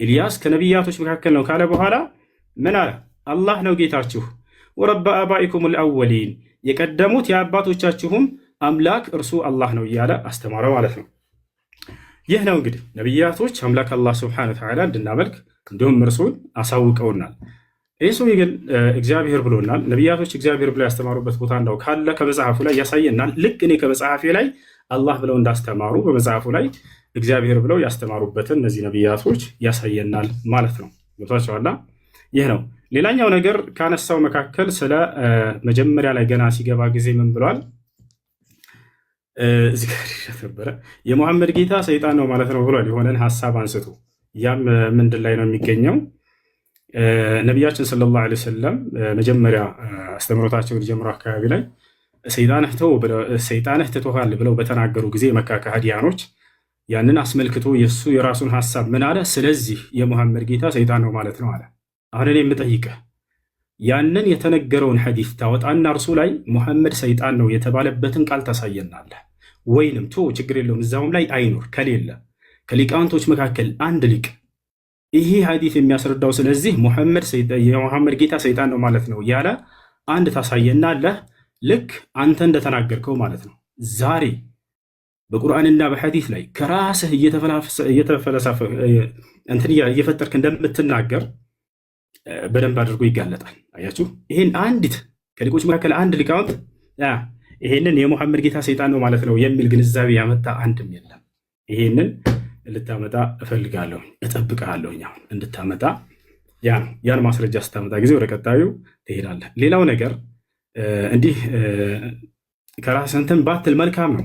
ኢልያስ ከነቢያቶች መካከል ነው ካለ በኋላ ምን አለ? አላህ ነው ጌታችሁ፣ ورب آبائكم الأولين የቀደሙት የአባቶቻችሁም አምላክ እርሱ አላህ ነው እያለ አስተማረ ማለት ነው። ይህ ነው እንግዲህ ነቢያቶች አምላክ አላህ سبحانه وتعالى እንድናመልክ እንዲሁም እርሱን አሳውቀውናል። ይህ ሰውዬ ግን እግዚአብሔር ብሎናል። ነቢያቶች እግዚአብሔር ብለው ያስተማሩበት ቦታ እንደው ካለ ከመጽሐፉ ላይ ያሳየናል። ልክ እኔ ከመጽሐፌ ላይ አላህ ብለው እንዳስተማሩ በመጽሐፉ ላይ እግዚአብሔር ብለው ያስተማሩበትን እነዚህ ነቢያቶች ያሳየናል ማለት ነው። ገብቷቸዋላ። ይህ ነው። ሌላኛው ነገር ካነሳው መካከል ስለ መጀመሪያ ላይ ገና ሲገባ ጊዜ ምን ብሏል? እዚህ ጋር ነበረ የሙሐመድ ጌታ ሰይጣን ነው ማለት ነው ብሏል። የሆነን ሀሳብ አንስቶ ያም ምንድን ላይ ነው የሚገኘው? ነቢያችን صلى الله عليه وسلم መጀመሪያ አስተምህሮታቸውን ጀምሮ አካባቢ ላይ ሰይጣንህ ትቶሃል ብለው በተናገሩ ጊዜ መካ ከሃዲያኖች ያንን አስመልክቶ የእሱ የራሱን ሀሳብ ምን አለ? ስለዚህ የሙሐመድ ጌታ ሰይጣን ነው ማለት ነው አለ። አሁን እኔ የምጠይቅህ ያንን የተነገረውን ሐዲስ ታወጣና እርሱ ላይ ሙሐመድ ሰይጣን ነው የተባለበትን ቃል ታሳየናለህ። ወይንም ቶ ችግር የለውም እዛውም ላይ አይኖር ከሌለ ከሊቃውንቶች መካከል አንድ ሊቅ ይሄ ሐዲስ የሚያስረዳው ስለዚህ የሙሐመድ ጌታ ሰይጣን ነው ማለት ነው ያለ አንድ ታሳየናለህ። ልክ አንተ እንደተናገርከው ማለት ነው። ዛሬ በቁርአንና በሐዲስ ላይ ከራስህ እየተፈለሳፈ እንትን እየፈጠርክ እንደምትናገር በደንብ አድርጎ ይጋለጣል። አያችሁ፣ ይሄን አንዲት ከሊቆች መካከል አንድ ሊቃውንት ይሄንን የሙሐመድ ጌታ ሰይጣን ነው ማለት ነው የሚል ግንዛቤ ያመጣ አንድም የለም። ይሄንን ልታመጣ እፈልጋለሁ፣ እጠብቅሃለሁ አሁን እንድታመጣ። ያ ነው። ያን ማስረጃ ስታመጣ ጊዜ ወደ ቀጣዩ ትሄዳለህ። ሌላው ነገር እንዲህ ከራስህ እንትን ባትል መልካም ነው።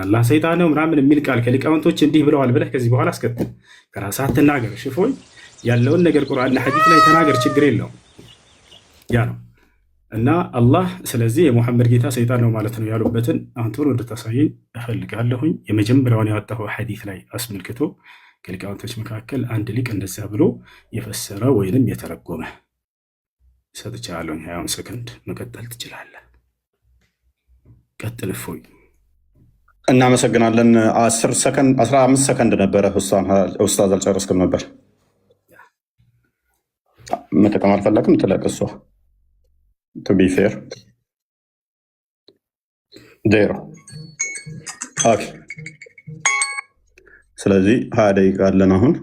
አላህ ሰይጣን ነው ምናምን የሚል ቃል ከሊቃውንቶች እንዲህ ብለዋል ብለህ ከዚህ በኋላ አስከትል። ከራስህ አትናገር። ሽፎይ ያለውን ነገር ቁርአንና ሐዲስ ላይ ተናገር፣ ችግር የለውም። ያ ነው እና አላህ ስለዚህ የሙሐመድ ጌታ ሰይጣን ነው ማለት ነው ያሉበትን አሁን ቶሎ እንድታሳየኝ እፈልጋለሁኝ። የመጀመሪያውን ያወጣኸው ሐዲስ ላይ አስመልክቶ ከሊቃውንቶች መካከል አንድ ሊቅ እንደዚያ ብሎ የፈሰረ ወይንም የተረጎመ ሰጥቻለሁኝ። 20 ሰከንድ መቀጠል ትችላለህ። ቀጥል እፎይ። እናመሰግናለን። 10 ሰከንድ፣ 15 ሰከንድ ነበረ። ኡስታዝ አልጨረስክም ነበር። መጠቀም አልፈለግም። ትለቅ እሷ to be fair 0። Okay። ስለዚህ 20 ደቂቃ አለን አሁን።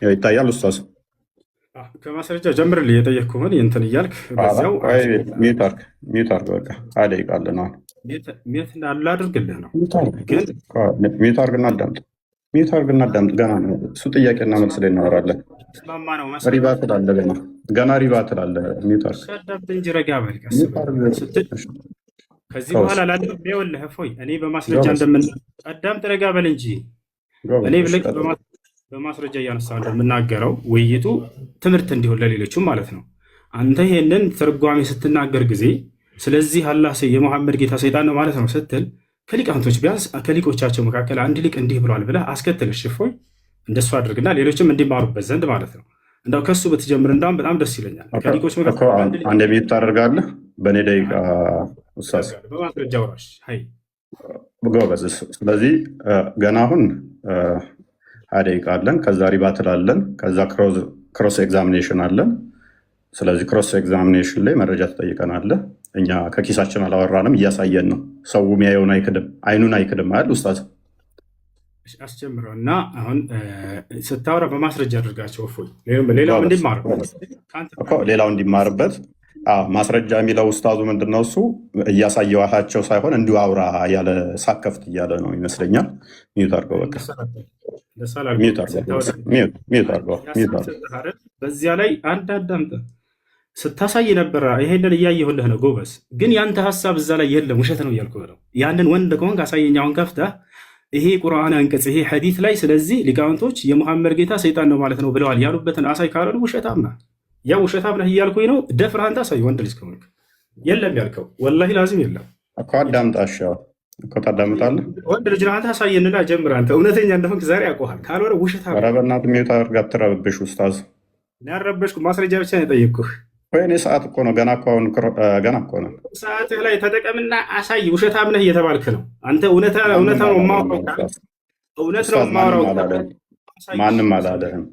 ያው ይታያል ኡስታዝ። ከማስረጃ ጀምርልህ የጠየቅኩህን እንትን እያልክ በዚያው። Mute አድርግ፣ mute አድርግ። በቃ 20 ደቂቃ አለን አሁን። Mute ላድርግልህ ነው ግን Mute አድርግና አዳምጥ። Mute አድርግና አዳምጥ። ገና ነው እሱ ጥያቄና መልስ ላይ እናወራለን። ስማማ ነው። Rebuttal አለ ገና ገና rebuttal አለ። Mute አድርግ። አዳምጥ እንጂ ረጋ በል ቀስ በል ስትል ከዚህ በኋላ ላለው ይኸውልህ እፎይ እኔ በማስረጃ እንደምን አዳምጥ ረጋ በል እንጂ እኔ ልክ በማስረጃ እያነሳ እንደምናገረው ውይይቱ ትምህርት እንዲሆን ለሌሎቹም ማለት ነው። አንተ ይሄንን ትርጓሜ ስትናገር ጊዜ ስለዚህ አላህ የሙሐመድ ጌታ ሰይጣን ነው ማለት ነው ስትል ከሊቃንቶች ቢያንስ ከሊቆቻቸው መካከል አንድ ሊቅ እንዲህ ብሏል ብለህ አስከትል። እፎይ እንደሱ አድርግና ሌሎችም እንዲማሩበት ዘንድ ማለት ነው። እንዳው ከሱ ብትጀምር እንዳውም በጣም ደስ ይለኛል። ከሊቆች መካከል አንድ ሊቅ አንድ mute ታደርጋለህ። በእኔ ደቂቃ ኡስታዝ። በማስረጃ ውራሽ ሀይ። ጎበዝ። ስለዚህ ገና አሁን 20 ደቂቃ አለን። ከዛ rebuttal አለን። ከዛ cross examination አለን። ስለዚህ cross examination ላይ መረጃ ትጠይቀናለህ። እኛ ከኪሳችን አላወራንም፣ እያሳየን ነው። ሰው የሚያየውን አይክድም፣ አይኑን አይክድም አይደል ኡስታዝ? አስጀምረው እና አሁን ስታወራ በማስረጃ አድርጋቸው እፎይ፣ ሌላው እንዲማርበት። ሌላው እንዲማርበት ማስረጃ የሚለው ኡስታዙ ምንድነው? እሱ እያሳየዋቸው ሳይሆን እንዲሁ አውራ ያለ ሳከፍት እያለ ነው ይመስለኛል። Mute አድርገው፣ በቃ mute አድርገው። በዚያ ላይ አንድ አዳምጠ ስታሳይ ነበረ። ይሄንን እያየሁልህ ነው ጎበዝ። ግን ያንተ ሀሳብ እዛ ላይ የለም፣ ውሸት ነው እያልኩህ ነው። ያንን ወንድ ከሆንክ አሳየኝ። አሁን ከፍተህ ይሄ ቁርአን አንቀጽ ይሄ ሐዲስ ላይ ስለዚህ ሊቃውንቶች የሙሐመድ ጌታ ሰይጣን ነው ማለት ነው ብለዋል ያሉበትን አሳይ ካላሉ ውሸታም ነህ። ያ ውሸታም ነህ እያልኩኝ ነው። ደፍረህ አንተ አሳይ፣ ወንድ ልጅ ከሆንክ። የለም ያልከው والله العظيم የለም። እኮ አዳምጣሽ እኮ ታዳምጣለህ። ወንድ ልጅ ነህ አንተ፣ አሳየንና ጀምር። አንተ እውነተኛ እንደሆንክ ዛሬ ያውቀሃል። ካልሆነ ውሸታም። ኧረ በእናትህ mute አድርግ፣ አትረብሽ ኡስታዝ። እኔ አልረበሽኩም፣ ማስረጃ ብቻ ነው የጠየቅኩህ። ወይኔ ሰዓት እኮ ነው ገና እኮ አሁን ገና እኮ ነው። ሰዓትህ ላይ ተጠቀምና አሳይ። ውሸታም ነህ እየተባልክ ነው አንተ። እውነታ ነው የማውቀው። እውነት ነው ኡስታዝ ማንም የማወራው። አላለህም፣ አሳይሽ ማንም አላለህም።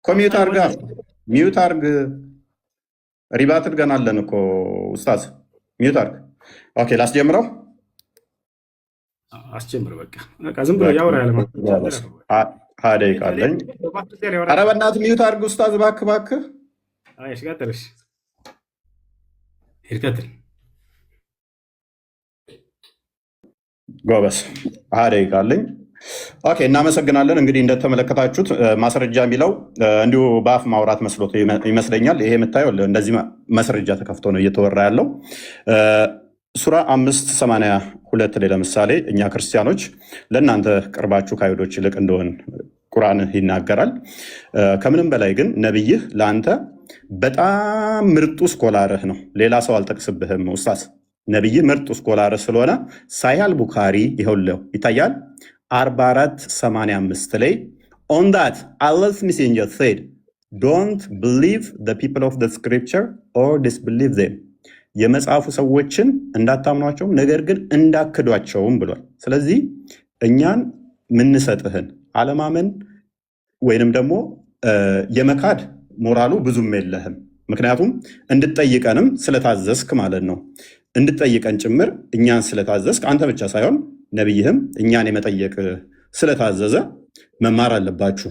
እኮ mute አርጋ፣ mute አርግ። Rebuttal ገና አለን እኮ ኡስታዝ፣ mute አርግ። Okay ላስጀምረው። አስጀምር። በቃ በቃ ዝም ብሎ ያወራ ያለ 20 ደቂቃ አለኝ። ኧረ በእናትህ mute አርግ ኡስታዝ፣ እባክህ እባክህ። እሺ ቀጥል። እሺ ሂድ ቀጥል። ጎበዝ፣ 20 ደቂቃ አለኝ። Okay እናመሰግናለን። እንግዲህ እንደተመለከታችሁት ማስረጃ የሚለው እንዲሁ በአፍ ማውራት መስሎት ይመስለኛል። ይሄ የምታየው እንደዚህ ማስረጃ ተከፍቶ ነው እየተወራ ያለው። ሱራ 5:82 ላይ ለምሳሌ እኛ ክርስቲያኖች ለእናንተ ቅርባችሁ ከአይሁዶች ይልቅ እንደሆን ቁርአን ይናገራል። ከምንም በላይ ግን ነብይህ ለአንተ በጣም ምርጡ scholar ህ ነው። ሌላ ሰው አልጠቅስብህም ኡስታዝ። ነብይህ ምርጡ scholar ህ ስለሆነ ሳሂህ አል ቡካሪ ይኸውልህ ይታያል 4485 ላይ "On that Allah's messenger said, don't believe the people of the scripture or disbelieve them." የመጽሐፉ ሰዎችን እንዳታምኗቸውም ነገር ግን እንዳትክዷቸውም ብሏል። ስለዚህ እኛን ምንሰጥህን አለማመን ወይንም ደግሞ የመካድ ሞራሉ ብዙም የለህም። ምክንያቱም እንድትጠይቀንም ስለታዘዝክ ማለት ነው። እንድትጠይቀን ጭምር እኛን ስለታዘዝክ አንተ ብቻ ሳይሆን ነቢይህም እኛን የመጠየቅ ስለታዘዘ መማር አለባችሁ።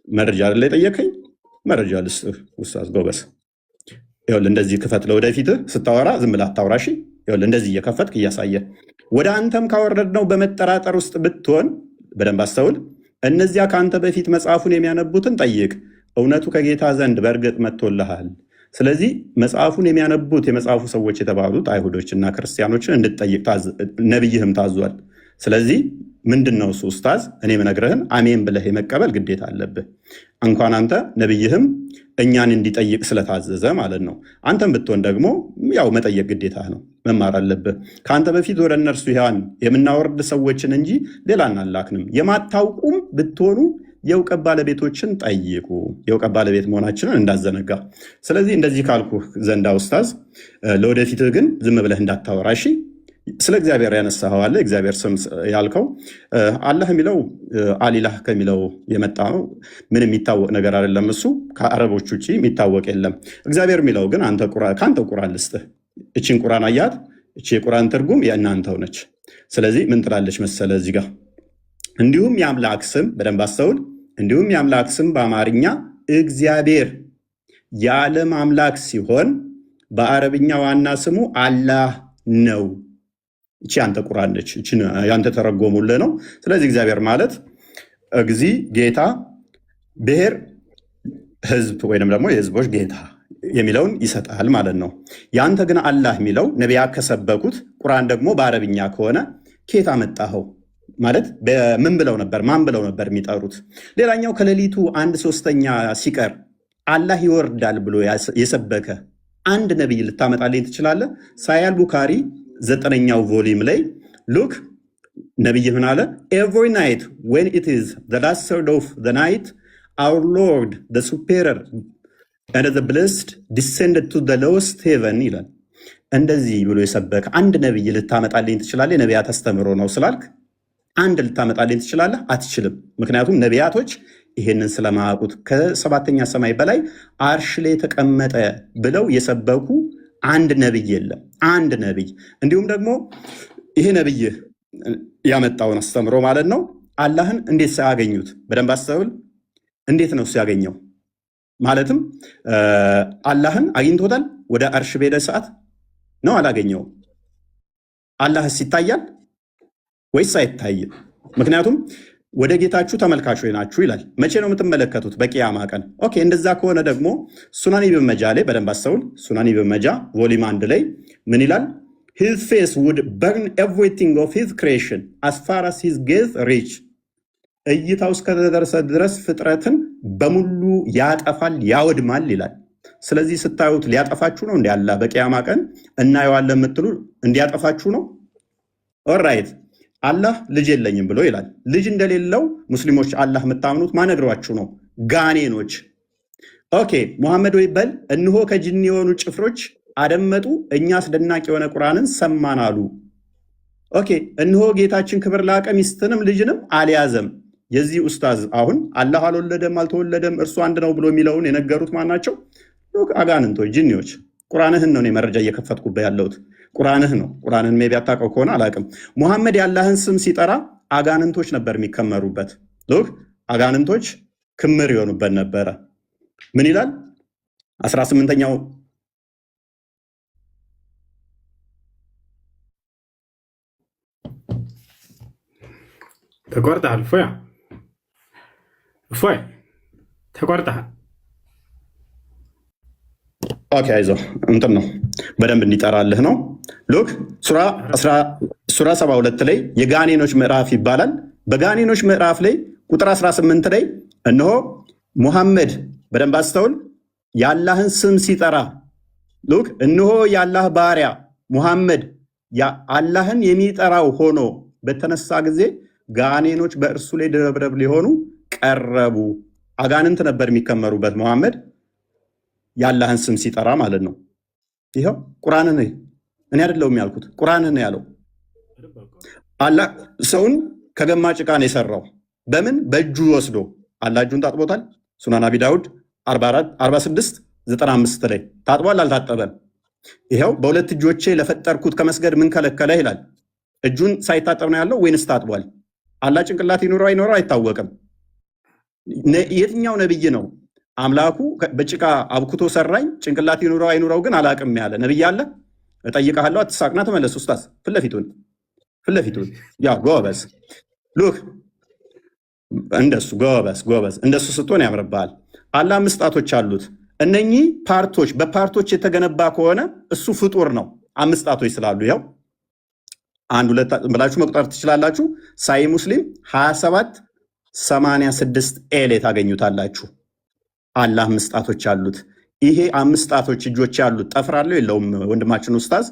መረጃ አይደለ የጠየከኝ? መረጃ ልስጥህ ኡስታዝ ጎበዝ። ይኸውልህ እንደዚህ ክፈት። ለወደፊትህ ስታወራ ዝም ብለህ አታውራ። እሺ፣ ይኸውልህ እንደዚህ እየከፈትክ እያሳየ ወደ አንተም ካወረድነው በመጠራጠር ውስጥ ብትሆን በደንብ አስተውል። እነዚያ ከአንተ በፊት መጽሐፉን የሚያነቡትን ጠይቅ፣ እውነቱ ከጌታ ዘንድ በእርግጥ መጥቶልሃል። ስለዚህ መጽሐፉን የሚያነቡት የመጽሐፉ ሰዎች የተባሉት አይሁዶችና ክርስቲያኖችን እንድትጠይቅ ነቢይህም ታዟል። ስለዚህ ምንድን ነው እሱ ኡስታዝ፣ እኔ ምነግርህን አሜን ብለህ የመቀበል ግዴታ አለብህ። እንኳን አንተ ነቢይህም እኛን እንዲጠይቅ ስለታዘዘ ማለት ነው። አንተም ብትሆን ደግሞ ያው መጠየቅ ግዴታ ነው፣ መማር አለብህ። ከአንተ በፊት ወደ እነርሱ ያን የምናወርድ ሰዎችን እንጂ ሌላ አናላክንም። የማታውቁም ብትሆኑ የእውቀት ባለቤቶችን ጠይቁ። የእውቀት ባለቤት መሆናችንን እንዳዘነጋ። ስለዚህ እንደዚህ ካልኩ ዘንዳ ኡስታዝ፣ ለወደፊትህ ግን ዝም ብለህ እንዳታወራ እሺ። ስለ እግዚአብሔር ያነሳኸው አለ፣ እግዚአብሔር ስም ያልከው አላህ የሚለው አሊላህ ከሚለው የመጣ ነው። ምንም የሚታወቅ ነገር አይደለም። እሱ ከአረቦች ውጭ የሚታወቅ የለም። እግዚአብሔር የሚለው ግን ከአንተ ቁርአን ልስጥህ። እችን ቁርአን አያት። እቺ የቁርአን ትርጉም የእናንተው ነች። ስለዚህ ምን ትላለች መሰለ እዚህ ጋር? እንዲሁም የአምላክ ስም፣ በደንብ አስተውል። እንዲሁም የአምላክ ስም በአማርኛ እግዚአብሔር የዓለም አምላክ ሲሆን በአረብኛ ዋና ስሙ አላህ ነው። እቺ ያንተ ቁርአን ነች። እቺ ያንተ ተረጎሙልህ ነው። ስለዚህ እግዚአብሔር ማለት እግዚ ጌታ፣ ብሔር ህዝብ ወይንም ደግሞ የህዝቦች ጌታ የሚለውን ይሰጣል ማለት ነው። ያንተ ግን አላህ የሚለው ነቢያት ከሰበኩት ቁርአን ደግሞ በአረብኛ ከሆነ ከየት አመጣኸው? ማለት ምን ብለው ነበር? ማን ብለው ነበር የሚጠሩት? ሌላኛው ከሌሊቱ አንድ ሶስተኛ ሲቀር አላህ ይወርዳል ብሎ የሰበከ አንድ ነቢይ ልታመጣልኝ ትችላለህ? ሳሂህ አል ቡካሪ 9ኛው volume ላይ look፣ ነቢይ ምን አለ? "Every night when it is the last third of the night, our Lord the superior and the blessed descended to the lowest heaven" ይላል። እንደዚህ ብሎ የሰበከ አንድ ነቢይ ልታመጣልኝ ትችላለህ? የነቢያት አስተምህሮ ነው ስላልክ አንድ ልታመጣልኝ ትችላለህ? አትችልም። ምክንያቱም ነቢያቶች ይሄንን ስለማያውቁት ከሰባተኛ ሰማይ በላይ አርሽ ላይ የተቀመጠ ብለው የሰበኩ አንድ ነቢይ የለም። አንድ ነቢይ። እንዲሁም ደግሞ ይሄ ነቢይ ያመጣውን አስተምሮ ማለት ነው። አላህን እንዴት ሳያገኙት፣ በደንብ አስተውል። እንዴት ነው ሲያገኘው? ማለትም አላህን አግኝቶታል ወደ አርሽ በሄደ ሰዓት ነው? አላገኘውም? አላህስ ይታያል ወይስ አይታይም? ምክንያቱም ወደ ጌታችሁ ተመልካቾች ናችሁ ይላል። መቼ ነው የምትመለከቱት? በቂያማ ቀን። Okay፣ እንደዛ ከሆነ ደግሞ ሱናን ኢብን መጃ ላይ በደንብ አስተውል። ሱናን ኢብን መጃ volume 1 ላይ ምን ይላል? "His face would burn everything of his creation as far as his gaze reach." እይታው እስከተደረሰ ድረስ ፍጥረትን በሙሉ ያጠፋል፣ ያወድማል ይላል። ስለዚህ ስታዩት ሊያጠፋችሁ ነው እንዲ አላህ በቂያማ ቀን እናየዋለን የምትሉ እንዲያጠፋችሁ ነው። Alright፣ አላህ ልጅ የለኝም ብሎ ይላል። ልጅ እንደሌለው ሙስሊሞች አላህ የምታምኑት ማን ነግሯችሁ ነው? ጋኔኖች። Okay፣ ሙሐመድ ወይ በል እነሆ ከጅን የሆኑ ጭፍሮች አደመጡ፣ እኛ አስደናቂ የሆነ ቁርአንን ሰማን አሉ። Okay፣ እነሆ ጌታችን ክብር ላቀ ሚስትንም ልጅንም አልያዘም። የዚህ ኡስታዝ አሁን አላህ አልወለደም አልተወለደም እርሱ አንድ ነው ብሎ የሚለውን የነገሩት ማን ናቸው? Look፣ አጋንንቶች፣ ጅኒዎች። ቁርአንህን ነው እኔ መረጃ እየከፈትኩበት ያለሁት፣ ቁርአንህ ነው። ቁርአንህን maybe አታውቀው ከሆነ አላውቅም። ሙሐመድ የአላህን ስም ሲጠራ አጋንንቶች ነበር የሚከመሩበት። Look፣ አጋንንቶች ክምር ይሆኑበት ነበረ። ምን ይላል? 18ኛው። ተቋርጠሃል። እፎያ፣ እፎይ፣ ተቋርጠሃል። Okay፣ አይዞህ፣ እንትን ነው፣ በደንብ እንዲጠራልህ ነው። Look፣ ሱራ 72 ላይ የጋኔኖች ምዕራፍ ይባላል። በጋኔኖች ምዕራፍ ላይ ቁጥር 18 ላይ እነሆ ሙሐመድ፣ በደንብ አስተውል፣ የአላህን ስም ሲጠራ፣ look፣ እነሆ የአላህ ባሪያ ሙሐመድ አላህን የሚጠራው ሆኖ በተነሳ ጊዜ ጋኔኖች በእርሱ ላይ ድርብርብ ሊሆኑ ቀረቡ። አጋንንት ነበር የሚከመሩበት ሙሐመድ የአላህን ስም ሲጠራ ማለት ነው። ይኸው ቁርአንን፣ እኔ አይደለሁም ያልኩት፣ ቁርአንን ነው ያለው። አላህ ሰውን ከገማ ጭቃ ነው የሰራው። በምን? በእጁ ወስዶ። አላህ እጁን ታጥቦታል። ሱናን አቢ ዳውድ 46 95 ላይ ታጥቧል አልታጠበም? ይኸው በሁለት እጆቼ ለፈጠርኩት ከመስገድ ምን ከለከለህ ይላል። እጁን ሳይታጠብ ነው ያለው ወይንስ ታጥቧል? አላህ ጭንቅላት ይኑረው አይኖረው አይታወቅም። የትኛው ነብይ ነው አምላኩ በጭቃ አብኩቶ ሰራኝ፣ ጭንቅላት ይኑረው አይኑረው ግን አላቅም ያለ ነብይ አለ? እጠይቅሃለሁ። አትሳቅና ተመለስ ኡስታዝ። ፊት ለፊቱን፣ ፊት ለፊቱን። Yeah፣ ጎበዝ። Look፣ እንደሱ፣ ጎበዝ ጎበዝ። እንደሱ ስትሆን ያምርብሃል። አላህ አምስት ጣቶች አሉት። እነኚህ part ኦች በ part ኦች የተገነባ ከሆነ እሱ ፍጡር ነው። አምስት ጣቶች ስላሉ ያው አንድ ሁለት ብላችሁ መቁጠር ትችላላችሁ። ሳሂህ ሙስሊም 27 86 A ላይ ታገኙታላችሁ። አላህ አምስት ጣቶች አሉት። ይሄ አምስት ጣቶች እጆች ያሉት ጠፍር አለው የለውም? ወንድማችን ኡስታዝ፣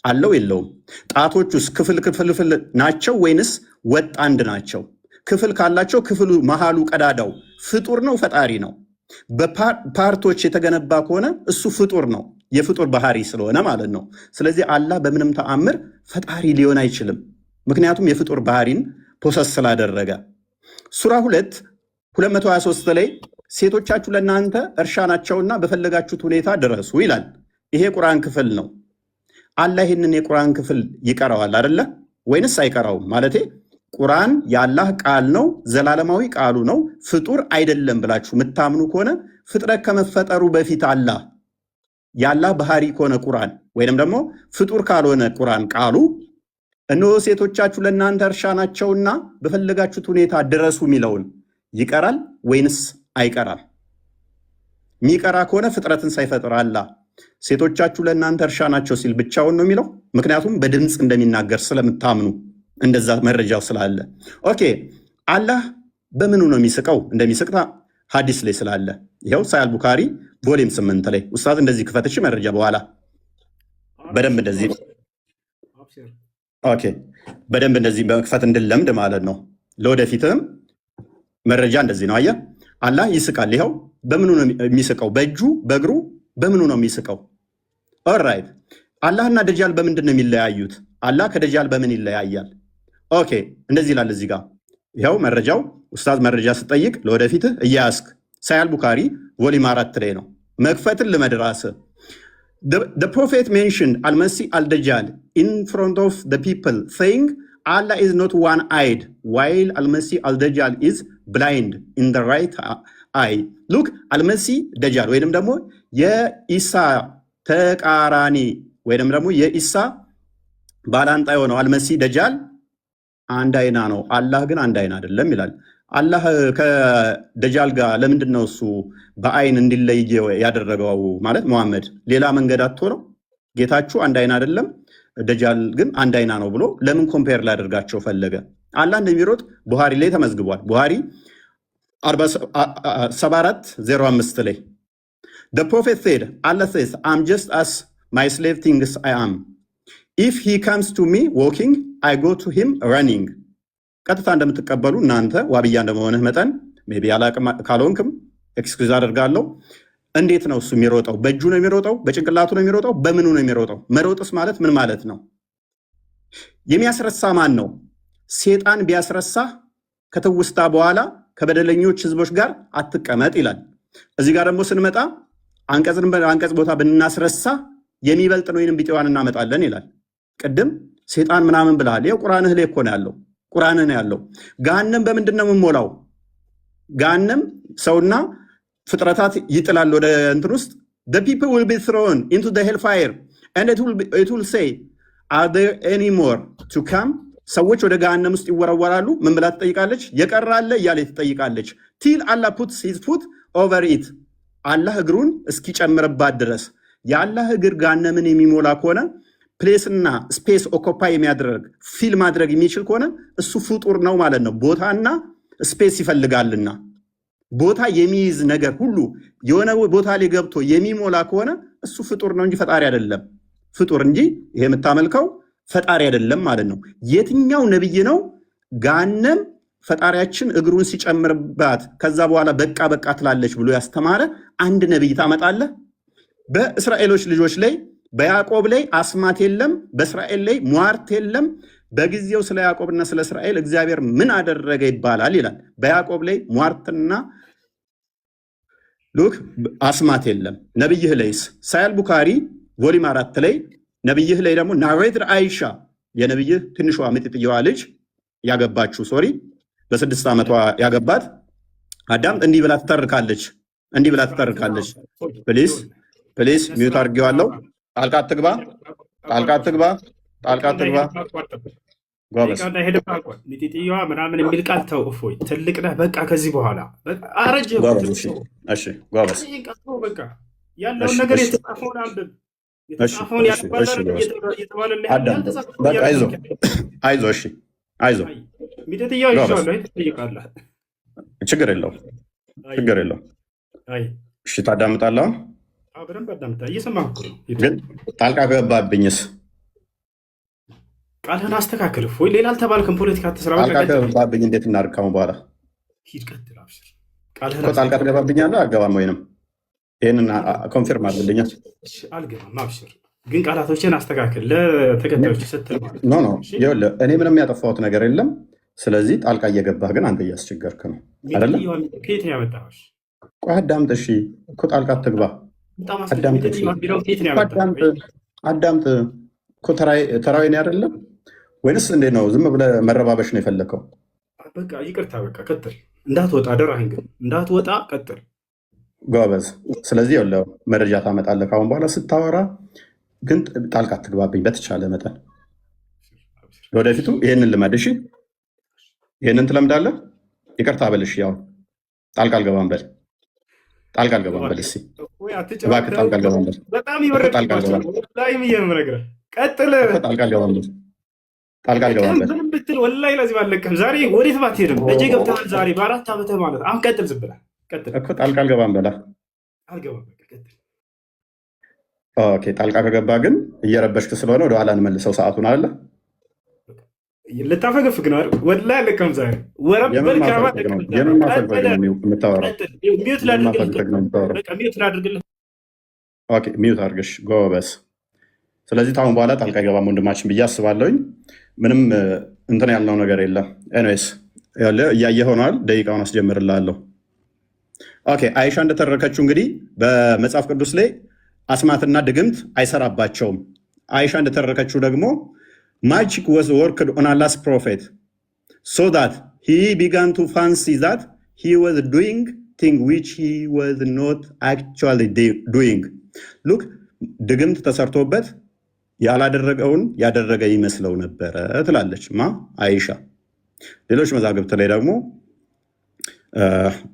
አለው የለውም? ጣቶቹስ ክፍል ክፍልፍል ናቸው ወይንስ ወጥ አንድ ናቸው? ክፍል ካላቸው ክፍሉ መሃሉ ቀዳዳው ፍጡር ነው ፈጣሪ ነው? በ part ኦች የተገነባ ከሆነ እሱ ፍጡር ነው፣ የፍጡር ባህሪ ስለሆነ ማለት ነው። ስለዚህ አላህ በምንም ተአምር ፈጣሪ ሊሆን አይችልም። ምክንያቱም የፍጡር ባህሪን possess ስላደረገ። ሱራ 2 223 ላይ ሴቶቻችሁ ለእናንተ እርሻ ናቸውና በፈለጋችሁት ሁኔታ ድረሱ ይላል። ይሄ ቁርአን ክፍል ነው። አላህ ይህንን የቁርአን ክፍል ይቀራዋል አይደለ? ወይንስ አይቀራውም? ማለቴ ቁርአን የአላህ ቃል ነው፣ ዘላለማዊ ቃሉ ነው፣ ፍጡር አይደለም ብላችሁ የምታምኑ ከሆነ ፍጥረት ከመፈጠሩ በፊት አላህ የአላህ ባህሪ ከሆነ ቁርአን ወይንም ደግሞ ፍጡር ካልሆነ ቁርአን ቃሉ እነሆ ሴቶቻችሁ ለእናንተ እርሻ ናቸውና በፈለጋችሁት ሁኔታ ድረሱ የሚለውን ይቀራል ወይንስ አይቀራም? የሚቀራ ከሆነ ፍጥረትን ሳይፈጥር አላህ ሴቶቻችሁ ለእናንተ እርሻ ናቸው ሲል ብቻውን ነው የሚለው? ምክንያቱም በድምፅ እንደሚናገር ስለምታምኑ፣ እንደዛ መረጃው ስላለ። Okay፣ አላህ በምኑ ነው የሚስቀው? እንደሚስቅ ሀዲስ ላይ ስላለ ይኸው ሳሂህ አል ቡካሪ volume 8 ላይ። ኡስታዝ፣ እንደዚህ ክፈትሽ መረጃ በኋላ በደንብ እንደዚህ። Okay፣ በደንብ እንደዚህ በመክፈት እንድለምድ ማለት ነው። ለወደፊትም መረጃ እንደዚህ ነው። አየህ፣ አላህ ይስቃል። ይኸው በምኑ ነው የሚስቀው? በእጁ፣ በእግሩ፣ በምኑ ነው የሚስቀው? Alright፣ አላህና ደጃል በምንድን ነው የሚለያዩት? አላህ ከደጃል በምን ይለያያል? Okay፣ እንደዚህ ይላል እዚህ ጋር፣ ይኸው መረጃው። ኡስታዝ፣ መረጃ ስጠይቅ ለወደፊትህ እያያስክ ሳሂህ አል ቡካሪ volume 4 ላይ ነው። መክፈትን ልመድ ራስህ። The prophet mentioned Al-Masih al-Dajjal in front of the people, saying, "Allah is not one-eyed, while Al-Masih al-Dajjal is blind in the right eye." Look፣ Al-Masih Dajjal ወይንም ደግሞ የኢሳ ተቃራኒ ወይንም ደግሞ የኢሳ ባላንጣ የሆነው አልመሲህ ደጃል አንድ አይና ነው፣ አላህ ግን አንድ አይና አይደለም ይላል። አላህ ከደጃል ጋር ለምንድን ነው እሱ በአይን እንዲለይ ያደረገው? ማለት መሐመድ ሌላ መንገድ አጥቶ ነው? ጌታችሁ አንድ አይና አይደለም፣ ደጃል ግን አንድ አይና ነው ብሎ ለምን compare ሊያደርጋቸው ፈለገ? አላህ እንደሚሮጥ ቡሃሪ ላይ ተመዝግቧል። ቡሃሪ 7405 ላይ "The prophet said, Allah says, 'I'm just as my slave thinks I am. If he comes to me walking, I go to him running.'" ቀጥታ እንደምትቀበሉ እናንተ ዋብያ እንደመሆንህ መጠን maybe አላቅም፣ ካልሆንክም excuse አደርጋለሁ። እንዴት ነው እሱ የሚሮጠው? በእጁ ነው የሚሮጠው? በጭንቅላቱ ነው የሚሮጠው? በምኑ ነው የሚሮጠው? መሮጥስ ማለት ምን ማለት ነው? የሚያስረሳ ማን ነው? ሴጣን ቢያስረሳ ከትውስታ በኋላ ከበደለኞች ህዝቦች ጋር አትቀመጥ ይላል። እዚህ ጋር ደግሞ ስንመጣ አንቀጽን በአንቀጽ ቦታ ብናስረሳ የሚበልጥ ወይንም ቢጤዋን እናመጣለን ይላል። ቅድም ሴጣን ምናምን ብለሃል። ይኸው ቁርአንህ ላይ እኮ ነው ያለው። ቁርአንህ ነው ያለው። ገሃነም በምንድን ነው የምሞላው? ገሃነም ሰውና ፍጥረታት ይጥላል ወደ እንትን ውስጥ። The people will be thrown into the hellfire and it will say, "Are there any more to come?" ሰዎች ወደ ገሃነም ውስጥ ይወረወራሉ። ምን ብላ ትጠይቃለች? የቀረ አለ እያለ ትጠይቃለች። Till Allah puts his foot over it፣ አላህ እግሩን እስኪጨምርባት ድረስ። የአላህ እግር ገሃነምን የሚሞላ ከሆነ፣ place እና space occupy የሚያደርግ፣ fill ማድረግ የሚችል ከሆነ እሱ ፍጡር ነው ማለት ነው። ቦታና space ይፈልጋልና ቦታ የሚይዝ ነገር ሁሉ የሆነ ቦታ ላይ ገብቶ የሚሞላ ከሆነ እሱ ፍጡር ነው እንጂ ፈጣሪ አይደለም። ፍጡር እንጂ ይሄ የምታመልከው ፈጣሪ አይደለም ማለት ነው። የትኛው ነብይ ነው ገሃነም ፈጣሪያችን እግሩን ሲጨምርባት ከዛ በኋላ በቃ በቃ ትላለች ብሎ ያስተማረ አንድ ነብይ ታመጣለህ? በእስራኤሎች ልጆች ላይ፣ በያዕቆብ ላይ አስማት የለም፣ በእስራኤል ላይ ሟርት የለም። በጊዜው ስለ ያዕቆብና ስለ እስራኤል እግዚአብሔር ምን አደረገ ይባላል ይላል። በያዕቆብ ላይ ሟርትና look አስማት የለም። ነብይህ ላይስ? ሳሂህ አል ቡካሪ volume 4 ላይ ነብይህ ላይ ደግሞ narrated አይሻ፣ የነብይህ ትንሿ ምጥጥየዋ ልጅ ያገባችው፣ sorry፣ በ6 ዓመቷ ያገባት፣ አዳምጥ፣ እንዲህ ብላ ትተርካለች። እንዲህ ብላ ትተርካለች። Please, please, mute አድርጌዋለሁ። ጣልቃ አትግባ፣ ጣልቃ አትግባ፣ ጣልቃ አትግባ። ጎበዝ። ሚጢጥየዋ ምናምን የሚል ቃል ተው። እፎይ ትልቅ ነህ። በቃ ከዚህ በኋላ አረጀህ። ጎበዝ። እሺ፣ እሺ፣ ጎበዝ። በቃ ያለውን ነገር የተጻፈውን አንብብ። የተጻፈውን አዳምጥ። በቃ አይዞህ፣ አይዞህ። እሺ፣ አይዞህ። ሚጢጥየዋ ይዤዋለሁ። ትጠይቃለህ። ችግር የለውም፣ ችግር የለውም። እሺ፣ ታዳምጣለህ? አሁን በደንብ አዳምጣ። እየሰማህ እኮ ነው። ግን ጣልቃ ገባብኝስ? ቃልህን አስተካክል። እፎይ ሌላ አልተባልክም። ፖለቲካ አትስራ። ጣልቃ ገባብኝ፣ እንዴት እናድርግ ካሁን በኋላ? ሂድ፣ ቀጥል። አብሽር። ቃልህን ጣልቃ ትገባብኛለህ? አገባም ወይንም ይህንን confirm አድርግልኛል። አልገባም። አብሽር። ግን ቃላቶችን አስተካክል ለተከታዮች ስትል ማለት No, no፣ ይኸውልህ እኔ ምንም ያጠፋሁት ነገር የለም። ስለዚህ ጣልቃ እየገባህ ግን አንተ እያስቸገርክ ነው አይደለ? ከየት ነው ያመጣኸው? ቆይ አዳምጥ። እሺ እኮ ጣልቃ አትግባ። አዳምጥ፣ አዳምጥ እኮ ተራዊ እኔ አይደለም ወይንስ እንዴት ነው? ዝም ብለህ መረባበሽ ነው የፈለከው? በቃ ይቅርታ፣ በቃ ቀጥል። እንዳትወጣ አደራህን፣ ግን እንዳትወጣ ቀጥል። ጎበዝ። ስለዚህ ይኸውልህ መረጃ ታመጣለህ ከአሁን በኋላ ስታወራ፣ ግን ጣልቃ አትግባብኝ በተቻለ መጠን። ለወደፊቱ ይህንን ልመድ። እሺ፣ ይህንን ትለምዳለህ። ይቅርታ በልሽ። ያው ጣልቃ አልገባም በል፣ ጣልቃ አልገባም በል። እስኪ እባክህ ጣልቃ አልገባም በል። በጣም ይወረድባቸዋል። ቀጥል። ጣልቃ አልገባም በል፣ ጣልቃ አልገባም በል። ምንም ብትል ወላሂ ለዚህ ባለቅም ዛሬ ወዴት ባትሄድም እጄ ገብተሃል። ዛሬ በ4 ዓመትህ ማለት አሁን ቀጥል፣ ዝም ብለህ ቀጥል። እኮ ጣልቃ አልገባም በላ። አልገባም፣ በቃ ቀጥል። Okay፣ ጣልቃ ከገባ ግን እየረበሽክ ስለሆነ ወደኋላ እንመልሰው ሰዓቱን አለ። ልታፈገፍግ ነው አይደል? ወላሂ አለቅም ዛሬ ወረበል ካባ። የምን ማፈግፈግ ነው የምታወራው? Mute የምን ማፈግፈግ ነው የምታወራው? በቃ mute ላድርግልህ። Okay፣ mute አድርግሽ ጎበዝ። ስለዚህ ታሁን በኋላ ጣልቃ አይገባም ወንድማችን ብዬ አስባለሁኝ። ምንም እንትን ያልነው ነገር የለም። Anyways እያየህ ሆነዋል። ደቂቃውን አስጀምርልሃለሁ። Okay፣ አይሻ እንደተረከችው እንግዲህ በመጽሐፍ ቅዱስ ላይ አስማትና ድግምት አይሰራባቸውም። አይሻ እንደተረከችው ደግሞ magic was worked on Allah's prophet so that he began to fancy that he was doing thing which he was not actually doing። Look፣ ድግምት ተሰርቶበት ያላደረገውን ያደረገ ይመስለው ነበረ ትላለች ማ አይሻ። ሌሎች መዛግብት ላይ ደግሞ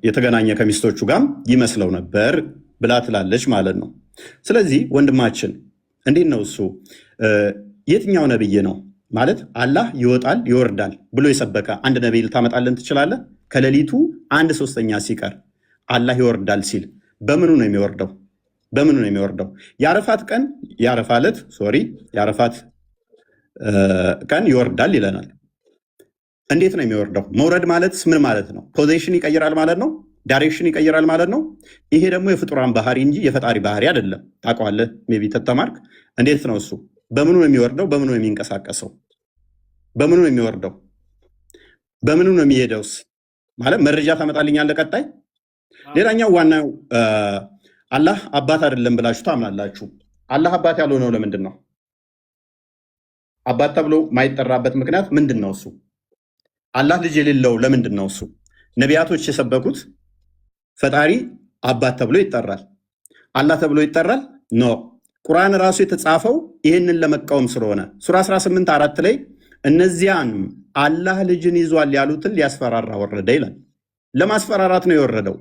የተገናኘ ከሚስቶቹ ጋር ይመስለው ነበር ብላ ትላለች ማለት ነው። ስለዚህ ወንድማችን እንዴት ነው እሱ የትኛው ነብይ ነው ማለት አላህ ይወጣል ይወርዳል ብሎ የሰበከ አንድ ነቢይ ልታመጣልን ትችላለህ? ከሌሊቱ አንድ ሶስተኛ ሲቀር አላህ ይወርዳል ሲል በምኑ ነው የሚወርደው? በምኑ ነው የሚወርደው? የአረፋት ቀን፣ የአረፋ ዕለት፣ sorry፣ የአረፋት ቀን ይወርዳል ይለናል። እንዴት ነው የሚወርደው? መውረድ ማለት ምን ማለት ነው? Position ይቀይራል ማለት ነው። Direction ይቀይራል ማለት ነው። ይሄ ደግሞ የፍጡራን ባህሪ እንጂ የፈጣሪ ባህሪ አይደለም። ታውቀዋለህ፣ maybe ተተማርክ። እንዴት ነው እሱ? በምኑ ነው የሚወርደው? በምኑ ነው የሚንቀሳቀሰው? በምኑ ነው የሚወርደው? በምኑ ነው የሚሄደውስ? ማለት መረጃ ታመጣልኛለህ ቀጣይ። ሌላኛው ዋናው አላህ አባት አይደለም ብላችሁ ታምናላችሁ። አላህ አባት ያልሆነው ለምንድን ነው? አባት ተብሎ ማይጠራበት ምክንያት ምንድን ነው? እሱ አላህ ልጅ የሌለው ለምንድን ነው? እሱ ነቢያቶች የሰበኩት ፈጣሪ አባት ተብሎ ይጠራል። አላህ ተብሎ ይጠራል? No። ቁርአን ራሱ የተጻፈው ይህንን ለመቃወም ስለሆነ ሱራ 18:4 ላይ እነዚያን አላህ ልጅን ይዟል ያሉትን ሊያስፈራራ ወረደ ይላል። ለማስፈራራት ነው የወረደው።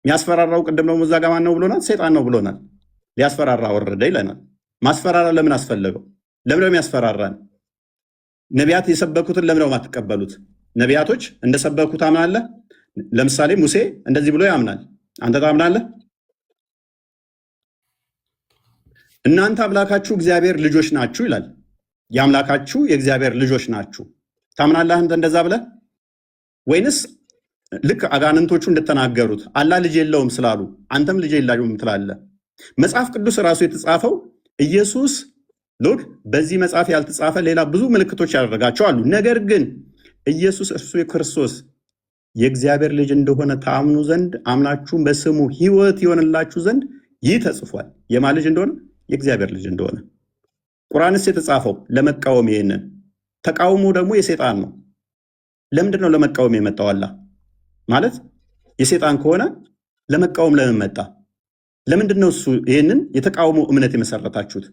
የሚያስፈራራው ቅድም ደግሞ እዛ ጋ ማን ነው ብሎናል? ሰይጣን ነው ብሎናል። ሊያስፈራራ ወረደ ይለናል። ማስፈራራ ለምን አስፈለገው? ለምን ነው የሚያስፈራራን? ነቢያት የሰበኩትን ለምን ነው የማትቀበሉት? ነቢያቶች እንደሰበኩ ታምናለህ? ለምሳሌ ሙሴ እንደዚህ ብሎ ያምናል። አንተ ታምናለህ? እናንተ አምላካችሁ እግዚአብሔር ልጆች ናችሁ ይላል። የአምላካችሁ የእግዚአብሔር ልጆች ናችሁ። ታምናለህ አንተ እንደዛ ብለህ? ወይንስ ልክ አጋንንቶቹ እንደተናገሩት አላህ ልጅ የለውም ስላሉ አንተም ልጅ የለውም ትላለህ? መጽሐፍ ቅዱስ ራሱ የተጻፈው ኢየሱስ look በዚህ መጽሐፍ ያልተጻፈ ሌላ ብዙ ምልክቶች ያደረጋቸው አሉ። ነገር ግን ኢየሱስ እርሱ የክርስቶስ የእግዚአብሔር ልጅ እንደሆነ ታምኑ ዘንድ አምናችሁም በስሙ ሕይወት ይሆንላችሁ ዘንድ ይህ ተጽፏል። የማን ልጅ እንደሆነ? የእግዚአብሔር ልጅ እንደሆነ። ቁርአንስ የተጻፈው ለመቃወም፣ ይሄንን ተቃውሞ ደግሞ የሴጣን ነው። ለምንድን ነው ለመቃወም የመጣው? አላህ ማለት የሴጣን ከሆነ ለመቃወም ለምን መጣ? ለምንድን ነው እሱ ይህንን የተቃውሞ እምነት የመሰረታችሁት?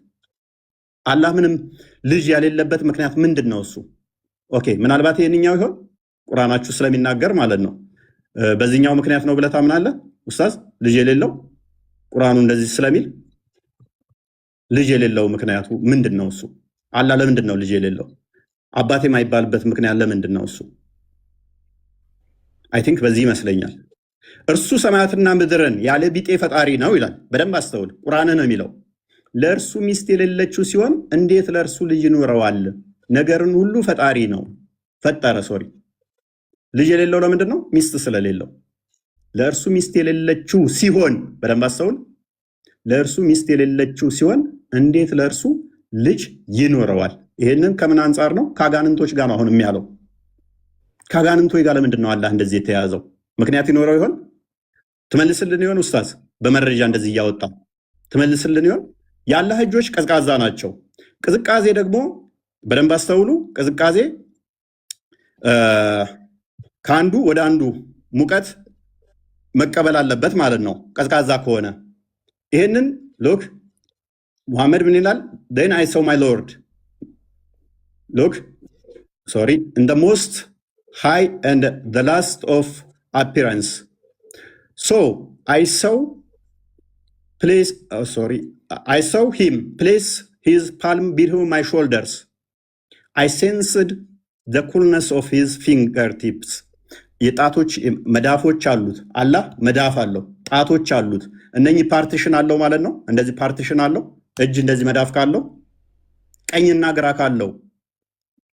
አላህ ምንም ልጅ ያሌለበት ምክንያት ምንድን ነው እሱ? Okay፣ ምናልባት ይህንኛው ይሆን ቁርአናችሁ ስለሚናገር ማለት ነው። በዚህኛው ምክንያት ነው ብለህ ታምናለህ ኡስታዝ? ልጅ የሌለው ቁርአኑ እንደዚህ ስለሚል ልጅ የሌለው ምክንያቱ ምንድን ነው እሱ? አላህ ለምንድን ነው ልጅ የሌለው? አባት የማይባልበት ምክንያት ለምንድን ነው እሱ? I think በዚህ ይመስለኛል። እርሱ ሰማያትና ምድርን ያለ ቢጤ ፈጣሪ ነው ይላል። በደንብ አስተውል። ቁርአን ነው የሚለው። ለእርሱ ሚስት የሌለችው ሲሆን እንዴት ለእርሱ ልጅ ይኖረዋል? ነገርን ሁሉ ፈጣሪ ነው። ፈጠረ። Sorry፣ ልጅ የሌለው ለምንድን ነው? ሚስት ስለሌለው። ለእርሱ ሚስት የሌለችው ሲሆን፣ በደንብ አስተውል። ለእርሱ ሚስት የሌለችው ሲሆን እንዴት ለእርሱ ልጅ ይኖረዋል? ይህንን ከምን አንጻር ነው? ከአጋንንቶች ጋር ነው አሁን የሚያለው። ከአጋንንቶች ጋር ለምንድን ነው አላህ እንደዚህ የተያዘው? ምክንያት ይኖረው ይሆን? ትመልስልን ይሆን ኡስታዝ? በመረጃ እንደዚህ እያወጣ ትመልስልን ይሆን? የአላህ እጆች ቀዝቃዛ ናቸው። ቅዝቃዜ ደግሞ በደንብ አስተውሉ። ቅዝቃዜ ከአንዱ ወደ አንዱ ሙቀት መቀበል አለበት ማለት ነው፣ ቀዝቃዛ ከሆነ። ይህንን look፣ ሙሐመድ ምን ይላል? Then I saw my Lord, look, sorry, in the most high and the last of appearance, so I saw place, sorry, I saw him place his palm between my shoulders. I sensed the coolness of his fingertips. የጣቶች መዳፎች አሉት። አላህ መዳፍ አለው፣ ጣቶች አሉት። እነኚህ partition አለው ማለት ነው። እንደዚህ partition አለው። እጅ እንደዚህ መዳፍ ካለው፣ ቀኝና ግራ ካለው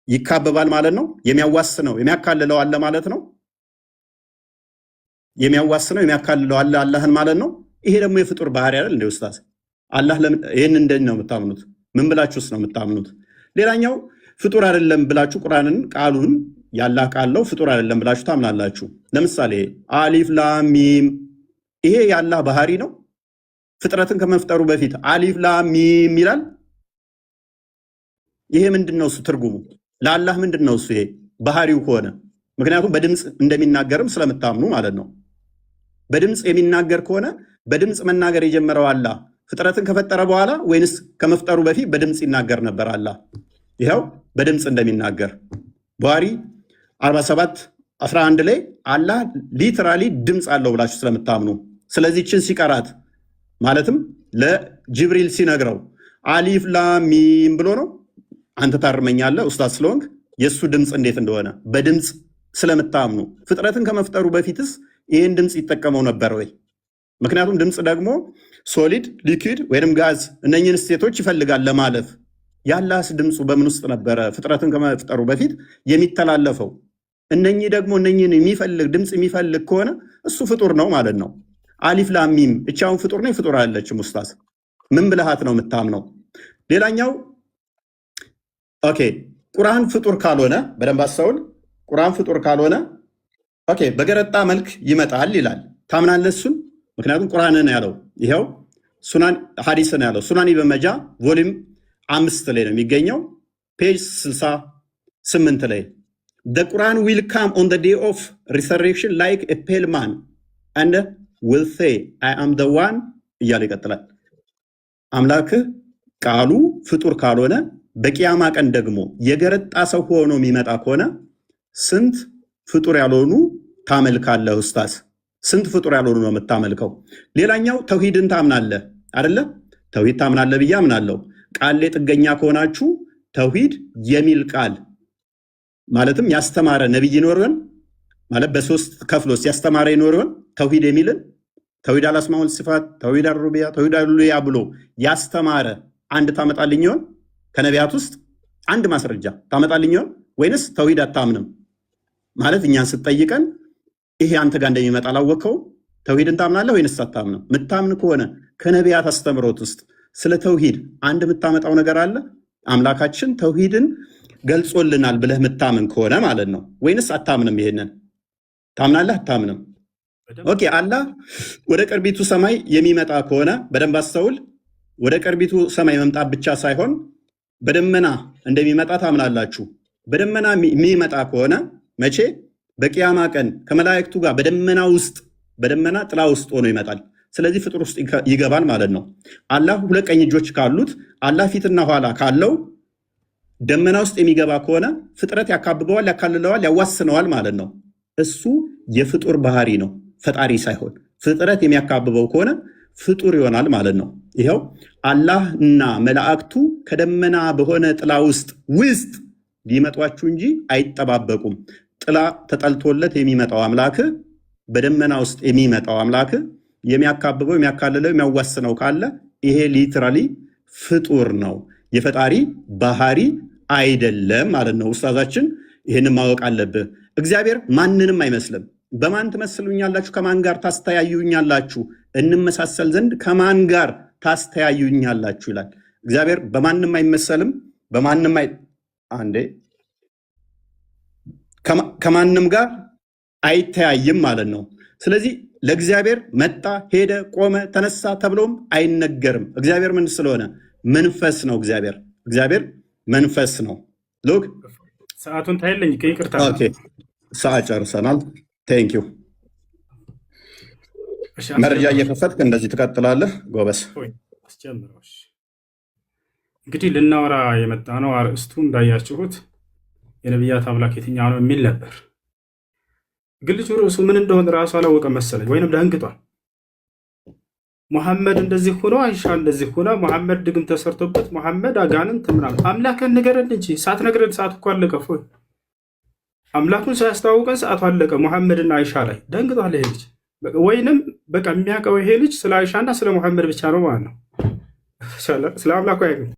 ይካበባል ማለት ነው። የሚያዋስነው የሚያካልለው አለ ማለት ነው። የሚያዋስነው የሚያካልለው አለ አላህን ማለት ነው። ይሄ ደግሞ የፍጡር ባህሪ አይደል እንደ ኡስታዝ? አላህ ይህን እንዴት ነው የምታምኑት? ምን ብላችሁስ ነው የምታምኑት? ሌላኛው ፍጡር አይደለም ብላችሁ ቁርአንን ቃሉን ያላህ ቃል ነው ፍጡር አይደለም ብላችሁ ታምናላችሁ። ለምሳሌ አሊፍ ላም ሚም ይሄ የአላህ ባህሪ ነው። ፍጥረትን ከመፍጠሩ በፊት አሊፍ ላም ሚም ይላል። ይሄ ምንድን ነው እሱ ትርጉሙ? ለአላህ ምንድን ነው እሱ ይሄ ባህሪው ከሆነ? ምክንያቱም በድምፅ እንደሚናገርም ስለምታምኑ ማለት ነው። በድምፅ የሚናገር ከሆነ በድምፅ መናገር የጀመረው አላህ ፍጥረትን ከፈጠረ በኋላ ወይንስ ከመፍጠሩ በፊት በድምፅ ይናገር ነበር? አላህ ይኸው በድምፅ እንደሚናገር ቡሃሪ 47:11 ላይ አላህ literally ድምፅ አለው ብላችሁ ስለምታምኑ፣ ስለዚህ ችን ሲቀራት ማለትም ለጅብሪል ሲነግረው አሊፍ ላም ሚም ብሎ ነው። አንተ ታርመኛለህ ኡስታዝ ስለሆንክ የእሱ ድምፅ እንዴት እንደሆነ በድምፅ ስለምታምኑ ፍጥረትን ከመፍጠሩ በፊትስ ይህን ድምፅ ይጠቀመው ነበር ወይ? ምክንያቱም ድምፅ ደግሞ solid፣ liquid ወይም ጋዝ እነኝህን state ኦች ይፈልጋል ለማለፍ። ያላህስ ድምፁ በምን ውስጥ ነበረ ፍጥረትን ከመፍጠሩ በፊት የሚተላለፈው? እነኚህ ደግሞ እነኚህን የሚፈልግ ድምፅ የሚፈልግ ከሆነ እሱ ፍጡር ነው ማለት ነው። አሊፍ ላም ሚም እቻውን ፍጡር ነው ፍጡር አለችም? ኡስታዝ ምን ብልሃት ነው የምታምነው? ሌላኛው okay ቁርአን ፍጡር ካልሆነ፣ በደንብ አስተውል። ቁርአን ፍጡር ካልሆነ፣ okay፣ በገረጣ መልክ ይመጣል ይላል። ታምናለህ እሱን? ምክንያቱም ቁርአን ነው ያለው። ይኸው ሱናን ሐዲስ ነው ያለው። ሱናን ኢብን መጃ volume 5 ላይ ነው የሚገኘው፣ page 68 ላይ፣ "The Quran will come on the day of resurrection like a pale man and will say, 'I am the one' እያለ ይቀጥላል። አምላክህ ቃሉ ፍጡር ካልሆነ፣ በቂያማ ቀን ደግሞ የገረጣ ሰው ሆኖ የሚመጣ ከሆነ ስንት ፍጡር ያልሆኑ ታመልካለህ? ኡስታዝ፣ ስንት ፍጡር ያልሆኑ ነው የምታመልከው? ሌላኛው ተውሂድን ታምናለህ አይደለ? ተውሂድ ታምናለህ ብዬ አምናለሁ። ቃል ላይ ጥገኛ ከሆናችሁ ተውሂድ የሚል ቃል ማለትም ያስተማረ ነቢይ ይኖር ይሆን? ማለት በሶስት ከፍሎስ ያስተማረ ይኖር ይሆን? ተውሂድ የሚልን ተውሂድ አልአስማ ወሲፋት፣ ተውሂድ አልሩቡቢያ፣ ተውሂድ አልኡሉሂያ ብሎ ያስተማረ አንድ ታመጣልኝ ይሆን? ከነቢያት ውስጥ አንድ ማስረጃ ታመጣልኝ ይሆን? ወይንስ ተውሂድ አታምንም? ማለት እኛን ስትጠይቀን ይሄ አንተ ጋር እንደሚመጣ አላወቅከውም? ተውሂድን ታምናለህ ወይንስ አታምንም? ምታምን ከሆነ ከነቢያት አስተምሮት ውስጥ ስለ ተውሂድ አንድ የምታመጣው ነገር አለ? አምላካችን ተውሂድን ገልጾልናል ብለህ ምታምን ከሆነ ማለት ነው። ወይንስ አታምንም? ይሄንን ታምናለህ አታምንም? Okay፣ አላህ ወደ ቅርቢቱ ሰማይ የሚመጣ ከሆነ፣ በደንብ አስተውል። ወደ ቅርቢቱ ሰማይ መምጣት ብቻ ሳይሆን በደመና እንደሚመጣ ታምናላችሁ። በደመና የሚመጣ ከሆነ መቼ? በቅያማ ቀን ከመላእክቱ ጋር በደመና ውስጥ፣ በደመና ጥላ ውስጥ ሆኖ ይመጣል። ስለዚህ ፍጡር ውስጥ ይገባል ማለት ነው። አላህ ሁለት ቀኝ እጆች ካሉት፣ አላህ ፊትና ኋላ ካለው፣ ደመና ውስጥ የሚገባ ከሆነ ፍጥረት ያካብበዋል፣ ያካልለዋል፣ ያዋስነዋል ማለት ነው። እሱ የፍጡር ባህሪ ነው፣ ፈጣሪ ሳይሆን። ፍጥረት የሚያካብበው ከሆነ ፍጡር ይሆናል ማለት ነው። ይኸው አላህ እና መላእክቱ ከደመና በሆነ ጥላ ውስጥ ሊመጧችሁ እንጂ አይጠባበቁም። ጥላ ተጠልቶለት የሚመጣው አምላክ፣ በደመና ውስጥ የሚመጣው አምላክ የሚያካብበው፣ የሚያካልለው፣ የሚያዋስነው ካለ ይሄ literally ፍጡር ነው፣ የፈጣሪ ባህሪ አይደለም ማለት ነው። ኡስታዛችን፣ ይህንን ማወቅ አለብህ። እግዚአብሔር ማንንም አይመስልም። በማን ትመስሉኛላችሁ? ከማን ጋር ታስተያዩኛላችሁ? እንመሳሰል ዘንድ ከማን ጋር ታስተያዩኛላችሁ ይላል። እግዚአብሔር በማንም አይመሰልም። በማንም አይ አንዴ ከማንም ጋር አይተያይም ማለት ነው። ስለዚህ ለእግዚአብሔር መጣ፣ ሄደ፣ ቆመ፣ ተነሳ ተብሎም አይነገርም። እግዚአብሔር ምን ስለሆነ? መንፈስ ነው። እግዚአብሔር መንፈስ ነው። Look። ሰዓቱን ታይለኝ፣ ይቅርታ። Okay፣ ሰዓት ጨርሰናል። Thank you። መረጃ እየከፈትክ እንደዚህ ትቀጥላለህ። ጎበስ። አስጀምረው። እንግዲህ ልናወራ የመጣ ነው፣ አርእስቱ እንዳያችሁት የነቢያት አምላክ የትኛው ነው የሚል ነበር። ግን ልጁ ርዕሱ ምን እንደሆነ ራሱ አላወቀም መሰለኝ፣ ወይንም ደንግጧል። ሙሐመድ እንደዚህ ሆኖ፣ አይሻ እንደዚህ ሆነ፣ ሙሐመድ ድግም ተሰርቶበት፣ ሙሐመድ አጋንንት ምናምን። አምላክን ንገረን እንጂ ሳትነግረን ሰዓቱ እኮ አለቀ። ፎይ፣ አምላኩን ሳያስተዋውቀን ሰዓቱ አለቀ። ሙሐመድና አይሻ ላይ ደንግጧል ይሄ ልጅ። ወይንም በቃ የሚያውቀው ይሄ ልጅ ስለ አይሻና ስለ ሙሐመድ ብቻ ነው ማለት ነው። ስለ አምላኩ አያውቅም።